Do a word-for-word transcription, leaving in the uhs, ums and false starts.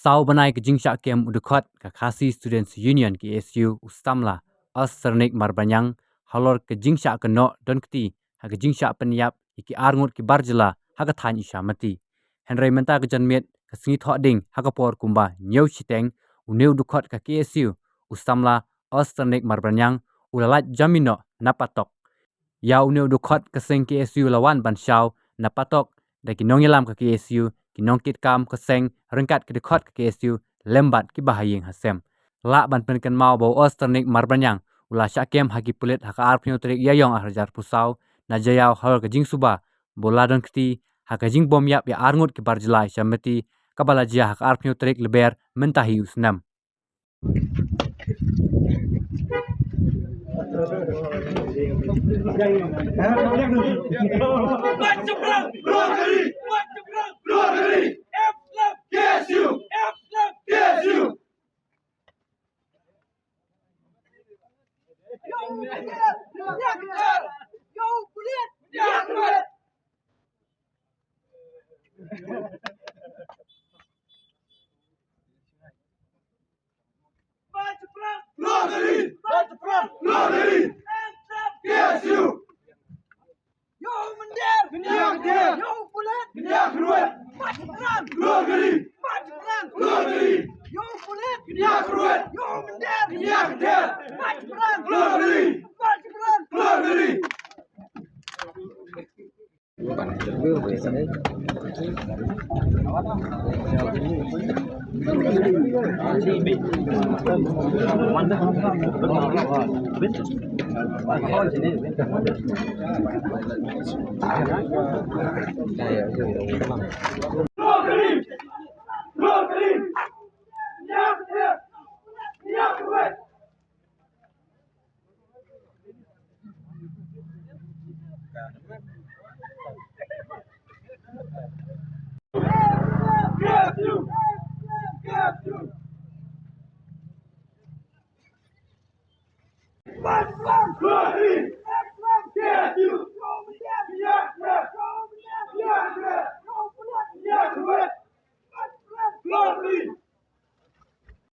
Saw bnai ka jingshah kem u dkhot ka Khasi Students Union, K S U, u samla Austernick Marbaniang halor ka jingshah kynnoh don kti ha ka jingshah pynïap ïa ki arngut ki bar jylla ha ka thaiñ Isyamati. Hynrei mynta ka janmiet ka sngi Thohdieng ha ka por kumba hynñiew shiteng, une u dkhot ka K S U, u samla Austernick Marbaniang, u la lait jam ïa u na Patok. Ïa une u dkhot ka seng K S U la wan ban shaw na Patok da ki nongïalam ka K S U, ki nongkitkam ka seng ryngkat ki dkhot ka K S U lem bad ki bahaïing hasem. Lah ban pynkynmaw ba u Austernick Marbaniang u la shah kem ha ki pulit ha ka arphew tarik Ïaïong arhajar arphew saw na Jaïaw halor ka jingsuba ba u la don kti ha ka jingbym ïap ïa arngut ki bar jylla Isyamati kaba la jia ha ka arphew tarik Lber mynta hi u snem.